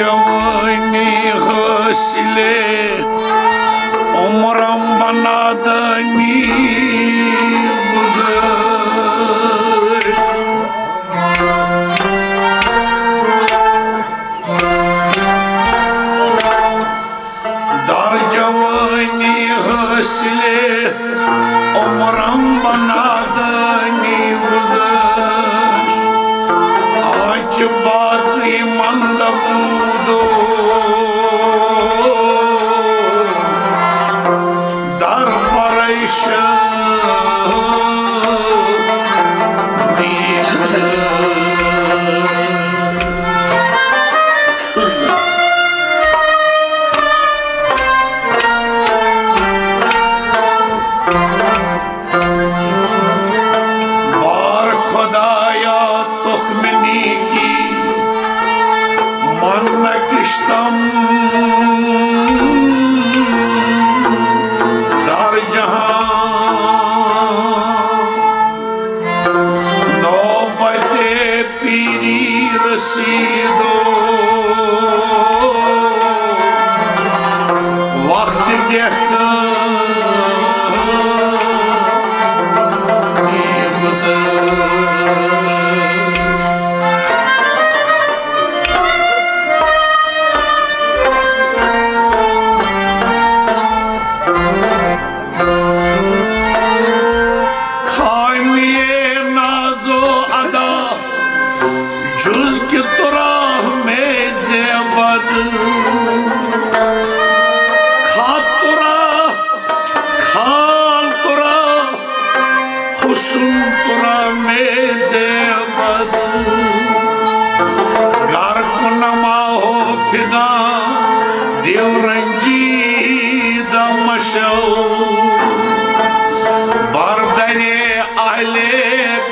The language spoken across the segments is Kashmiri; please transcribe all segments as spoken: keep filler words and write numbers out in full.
جوانی حاصلِ عمرم بنادانی گزر۔ در جوانی حاصلِ عمرم بنادانی گزر۔ آج باقی مند بودو در پریشانی گزر۔ بار خدایا تخم نیکی من نکشتم در جهان۔ نوبت پیری رسیدو وقت دهقانی گذر۔ خامی ناز و ادا جز که تو را می زیبد، خط تو را، خال تو را، حسن تو را می زیبد۔ گر کنم آه و فغان، دل رنجیده مشو، بر در اهل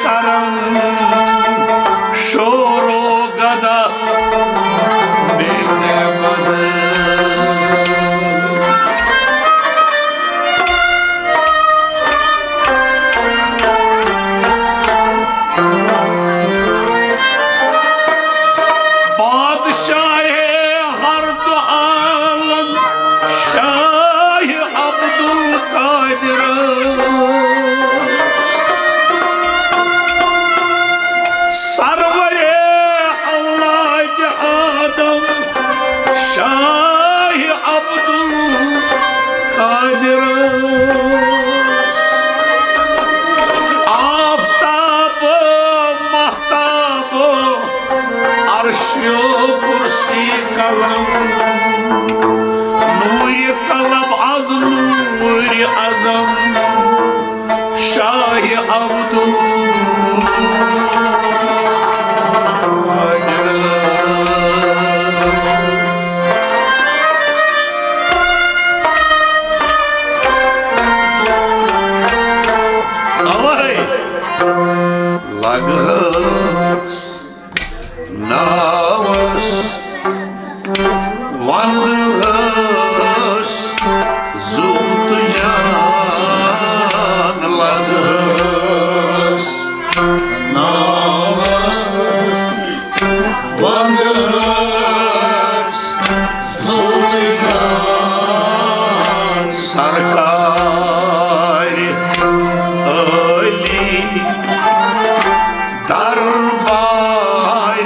کرم شور و گدا می زیبد۔ بادشاہ ہر دو عالم شاہ عبدالقادر، سرور اولاد آدم شاہ عبدالقادر۔ آفتاب و مہتاب و عرش و کرسی قلم، نور طلب از نور اعظم شاہ عبدالقادر۔ اوے لگہس ناوس وندہس زُو تہٕ جان، لگہس ناوس وندہس زُو تہٕ جان۔ سرکار عالی دربار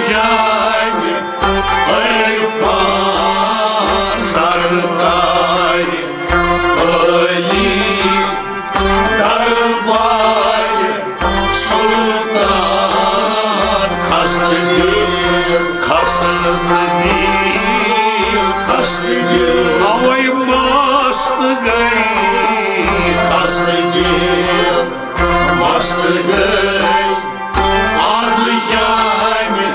جانہِ عرفان سرکارِ عٲلی دربارِ سلطان خستہٕ دل، خستہٕ دل، خستہٕ دل۔ اوے مست گٔے، خستہٕ دل، مست گٔے۔ از جامہِ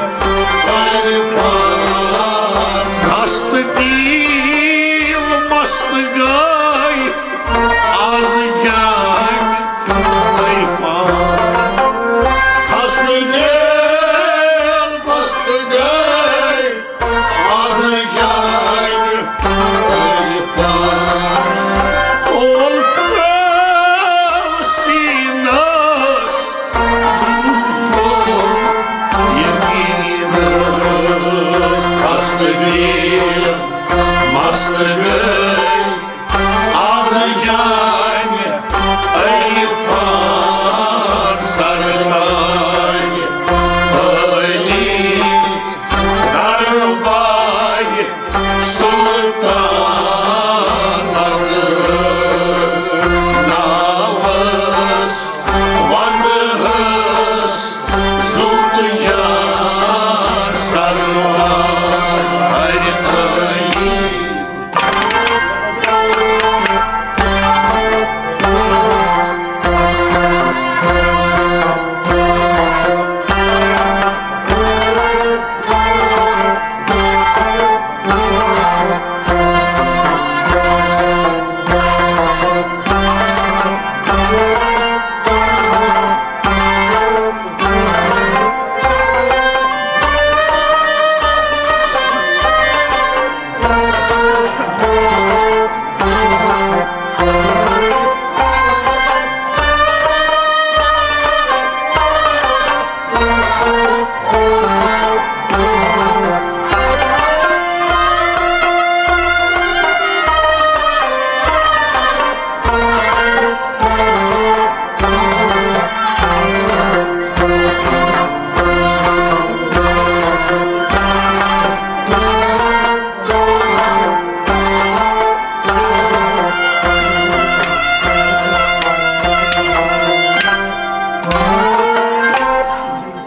عرفان۔ خستہٕ دل مست گٔے، از جامہِ عرفان۔ خستہٕ دل مست گٔے، از جامہِ عرفان۔ اوٚل ترٛٲو سیٖنس یقینس، خستہٕ دل مست گٔے، از جامہِ عرفان سرکارِ عٲلی دربارِ سلطان۔ ناوس وندہس ذوالفقار سرکار عٲلی۔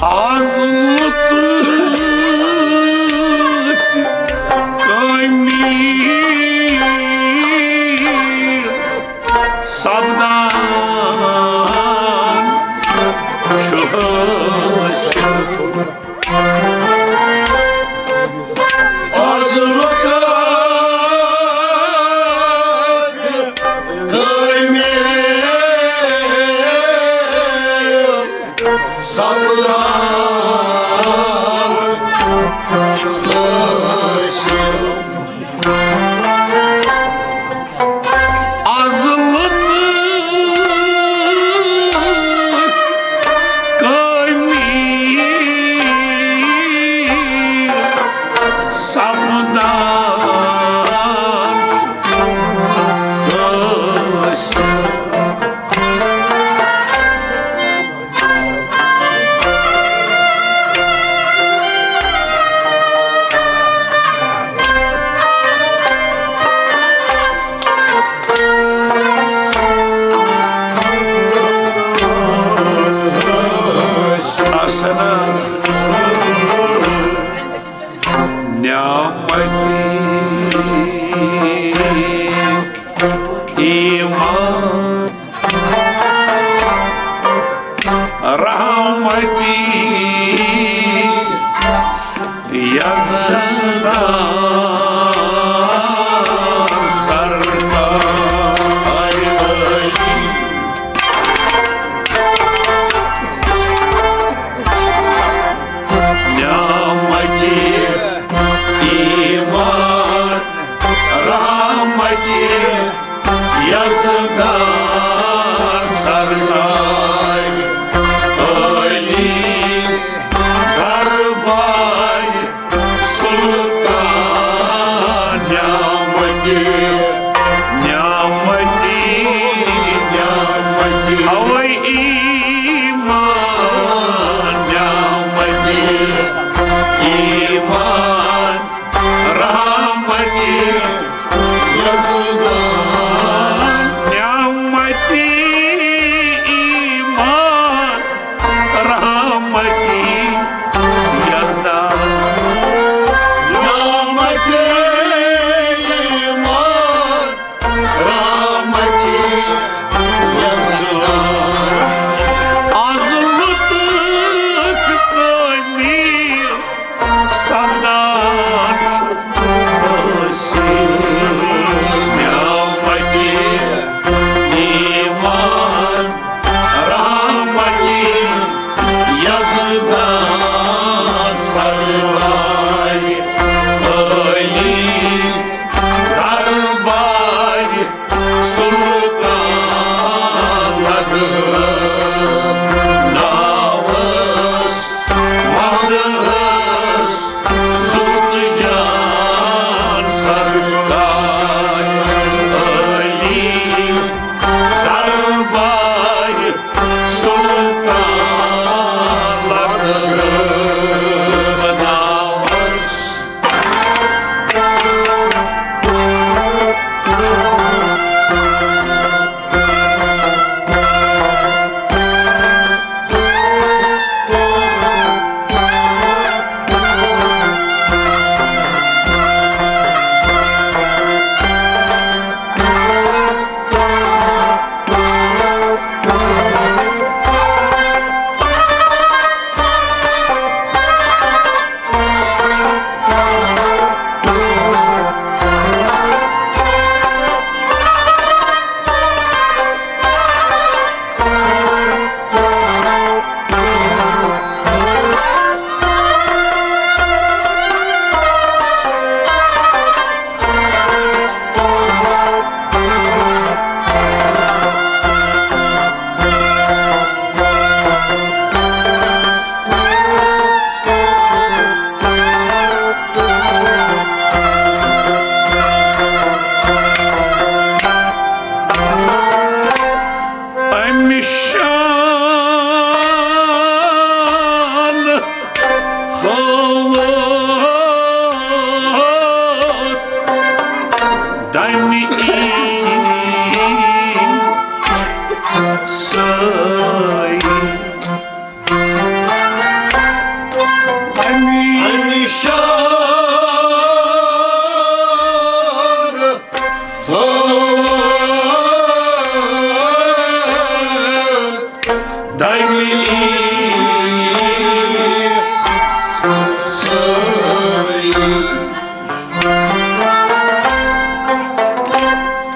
از لطف کٲمی سپدان چھُ حٲصِل۔ از لطف کٲمی سپدان چھُ حٲصِل۔ از لطف کٲمی سپدان چھُ حٲصِل۔ آسنا نعمتی ایمان رحمتی یزدان سرکار۔ نعمتی ایمان رحمتی یزدان سرکار عٲلی دربار سلطان۔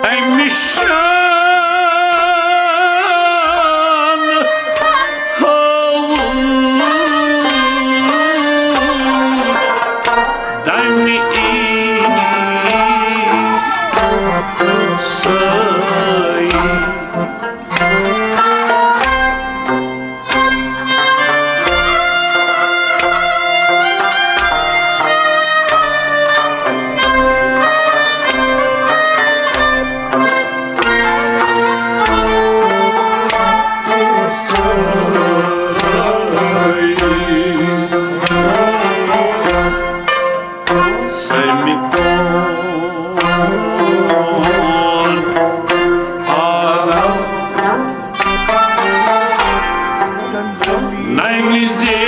أمِس شان ہٲوٕن دمہِ عیسٲئی۔ سمکون آدم نمہِ زیرِ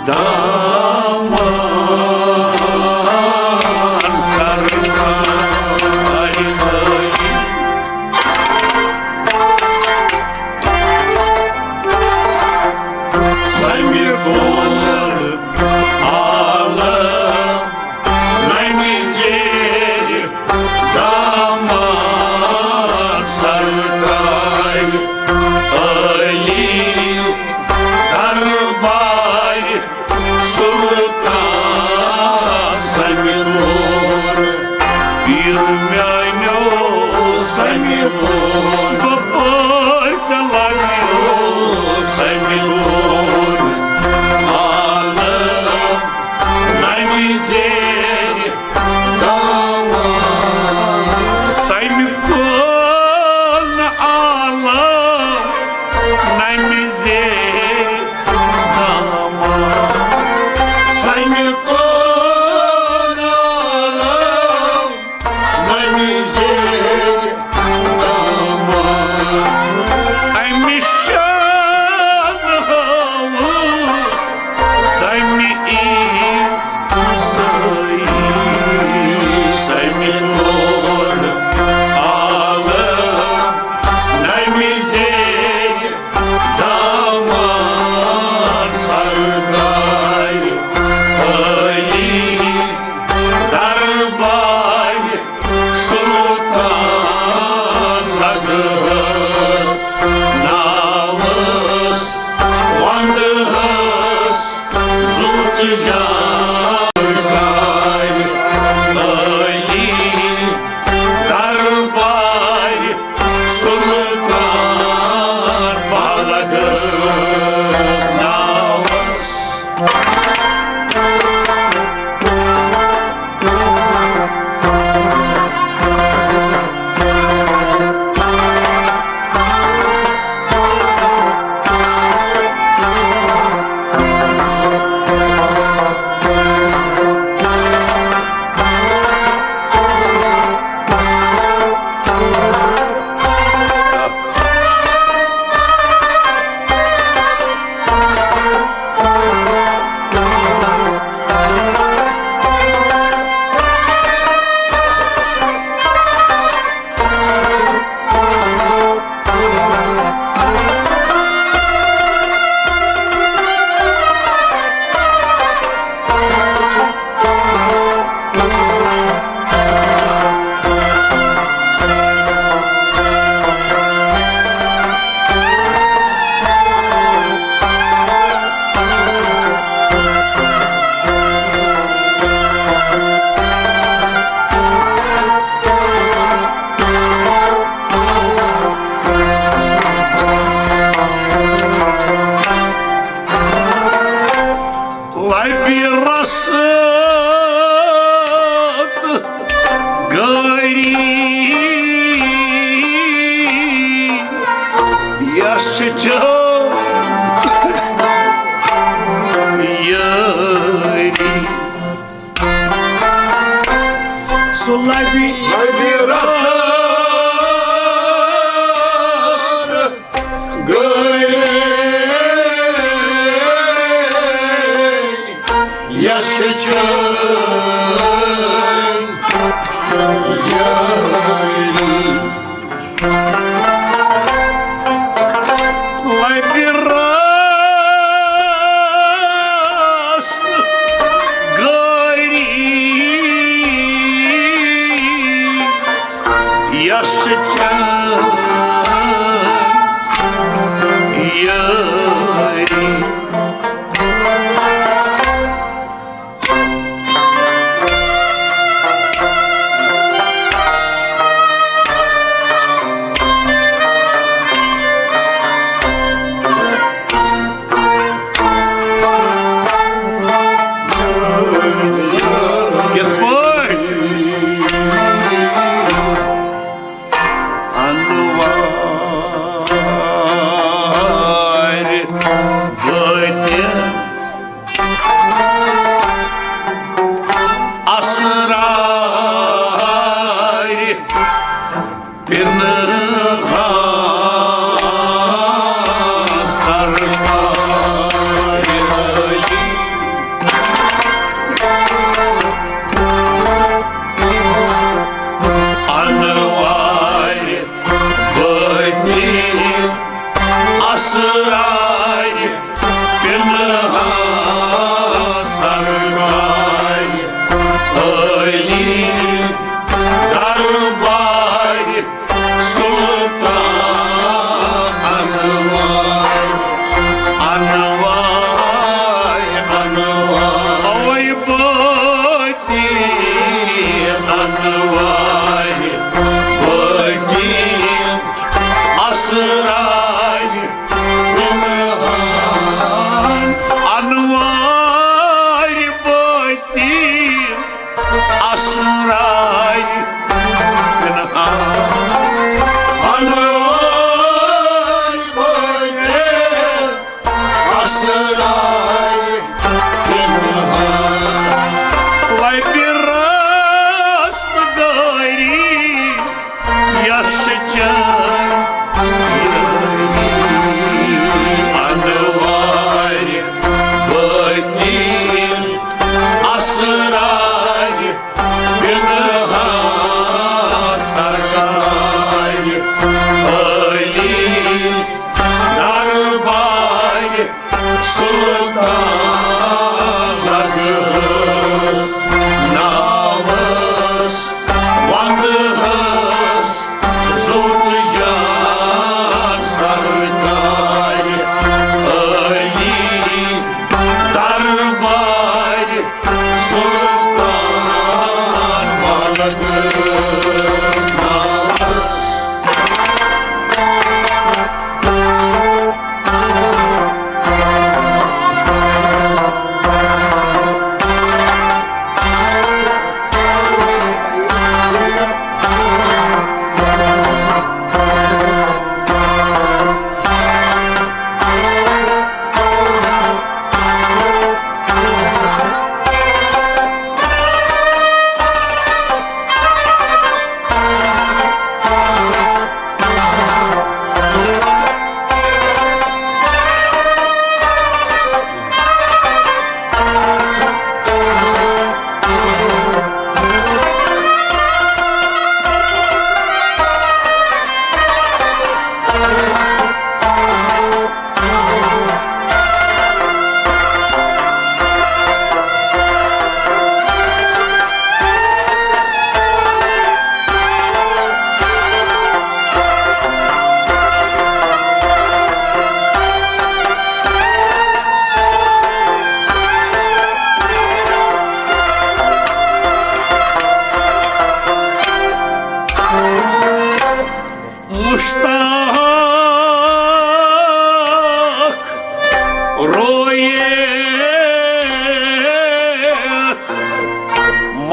دامان سرکارِ نٲجی۔ سمکون آدم نمہِ زیرِ دامان سرکارِ علی دربارِ سلطان۔ سمکون پیٖر میٛانیو، سمکون بہٕ پٲرۍ ژےٚ لگیو۔ سمکون عالم نمہِ زیرِ دامان۔ سمکون عالم نمہِ زیرِ دامان۔ سمکون عالم نمہِ زیرِ دامان۔ أمِس شان ہٲوٕن دمہِ عیسٲئی۔ سمکون عالم نمہِ زیرِ دامان سرکارِ علی دربارِ سلطان لگہس ناوس وندہس زُت جان۔ علی دربارِ سلطان بہٕ لگہس ناوس۔ لبہِ رسد گٲری یس چھِ چٲنۍ یٲری۔ سُہ لبہِ لبہِ رسد گٲری یس چھِ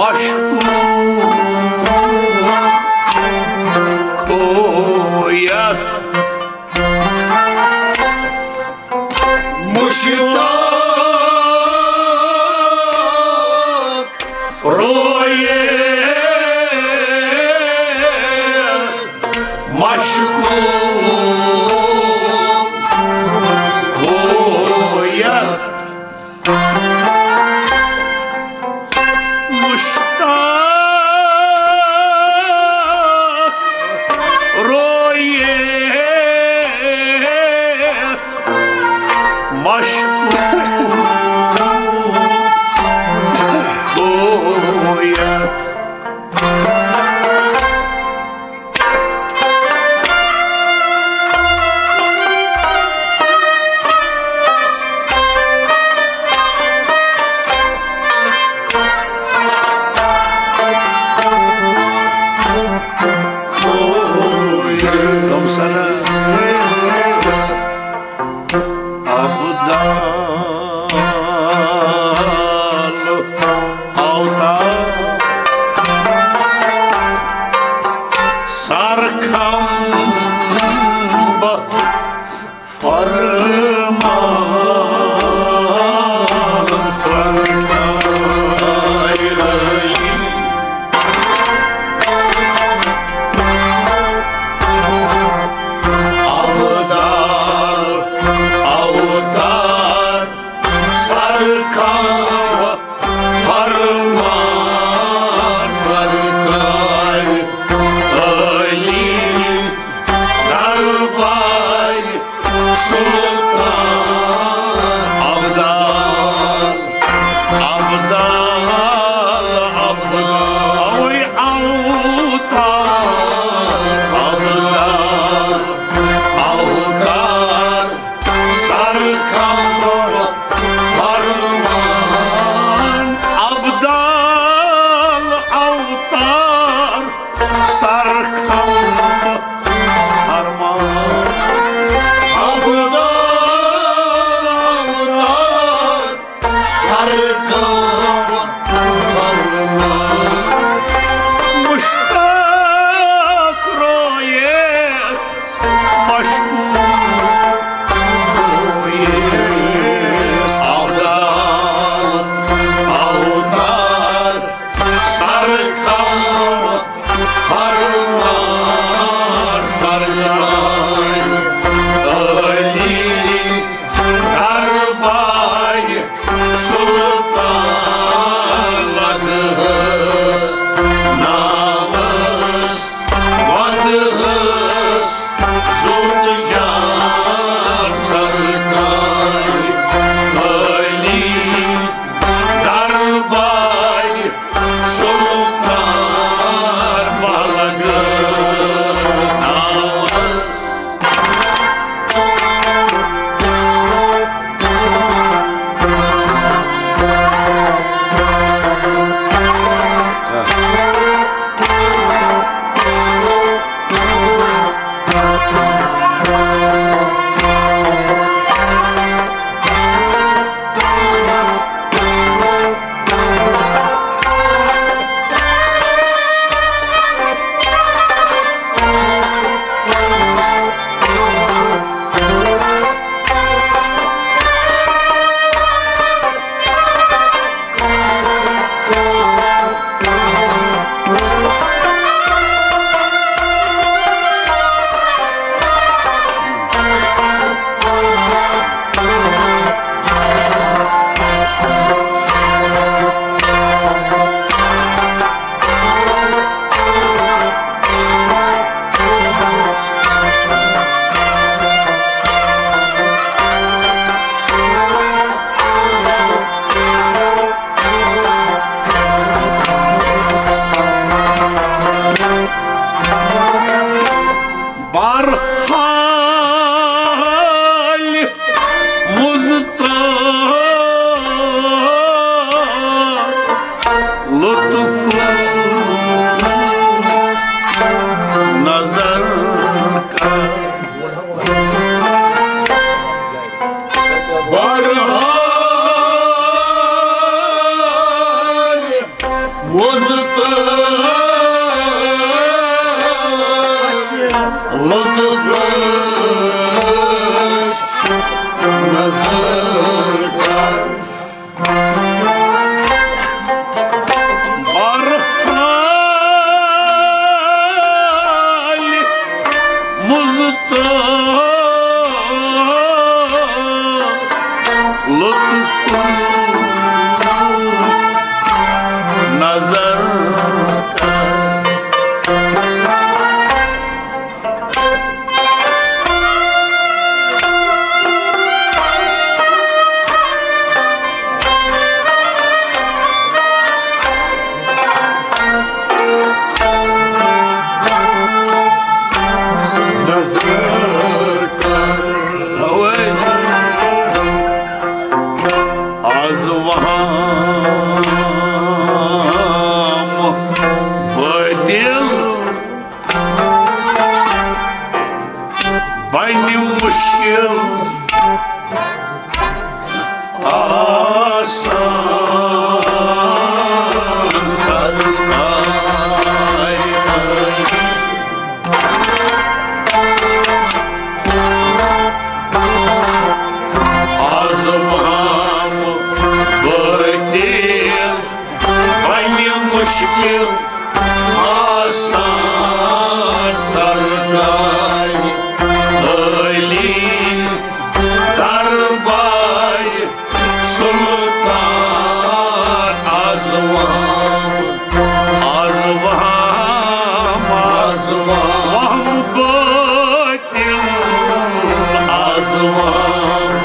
مشکوک کھویت۔ مشتاق رویت، مشکوک کھویت۔ مشتاق رویت، مشکوک کھویت۔ ابدال اوتار، سر کھمبہ فرمان سرکار۔ ابدال اوتار، سر کھمبہ فرمان سرکار۔ علی دربار سلطان۔ ابدال، ابدال، ابدال، اوے اوتار۔ ابدال اوتار، سر کھمبہ فرمان۔ ابدال اوتار، سر کھمبہ فرمان۔ ابدال اوتار، سر کھمبہ فرمان۔ مشتاق رویت، مشکوک رویت۔ ابدال اوتار، سر کھمبہ فرمان سرکار۔ علی دربار سلطان۔ از وہم بٲطِل بنہِ مُشکِل آسان۔ از وہم بٲطِل بنہِ مُشکِل آسان۔ سرکار عٲلی دربار سلطان۔ از وہم، از وہم، از وہم بٲطِل، از وہم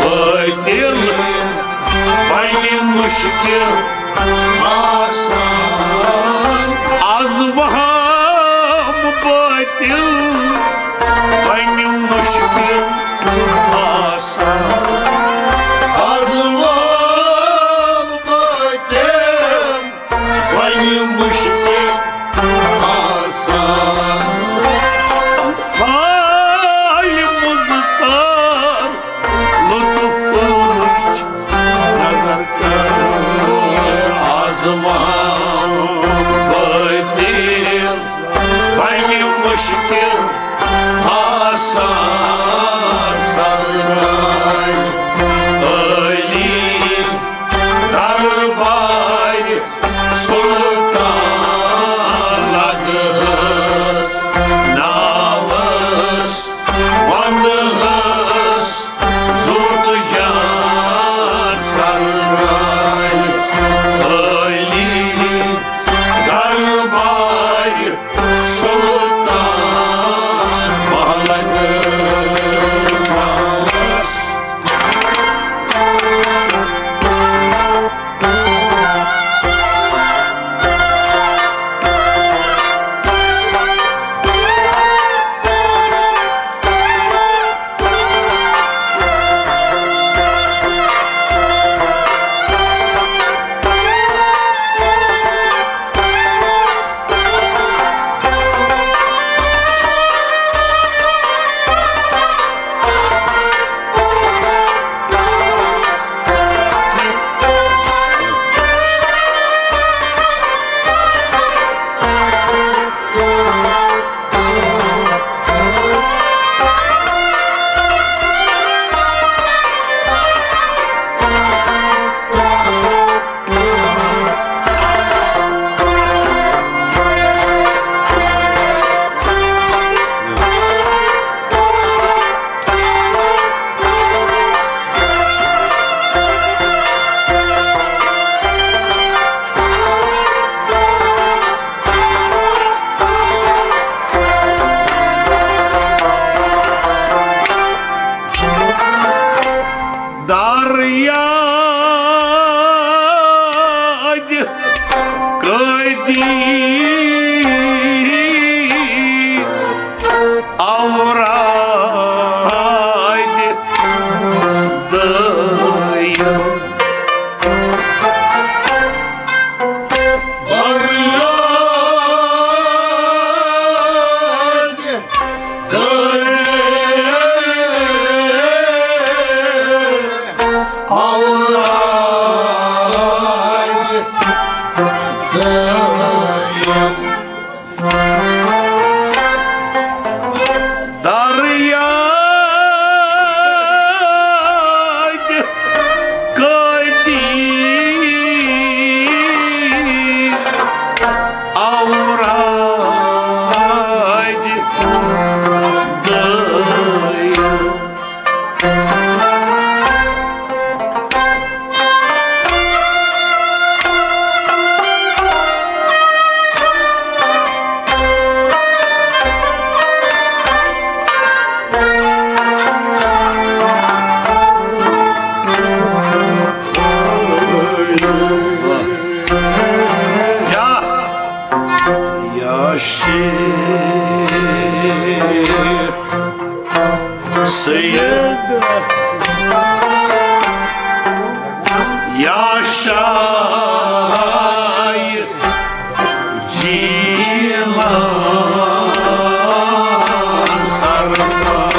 بٲطِل بنہِ مُشکِل آسان۔ از وہم بٲطِل بنہِ مُشکِل آسان۔ از وہم بٲطِل بنہِ مُشکِل آسان۔ حالہِ مُضطر لطف وٕچھ نظر کر۔ از وہم بٲطِل بنہِ مُشکِل آسان۔ سرکار عٲلی دربار سلطان۔ لدہس ناوس وندہس زُت جان۔ سرکار عٲلی یا شاہ جیلان سرکار،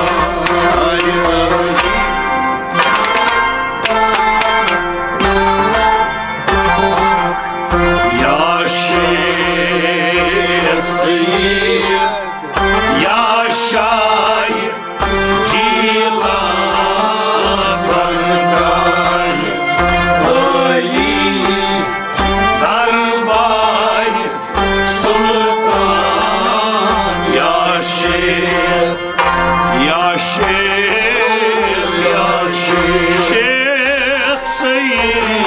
یا شیخ سید، یا شاہ جیلان سرکار، علی دربار سلطان، یا شیخ، یا شیخ، یا شیخ، شیخ سید۔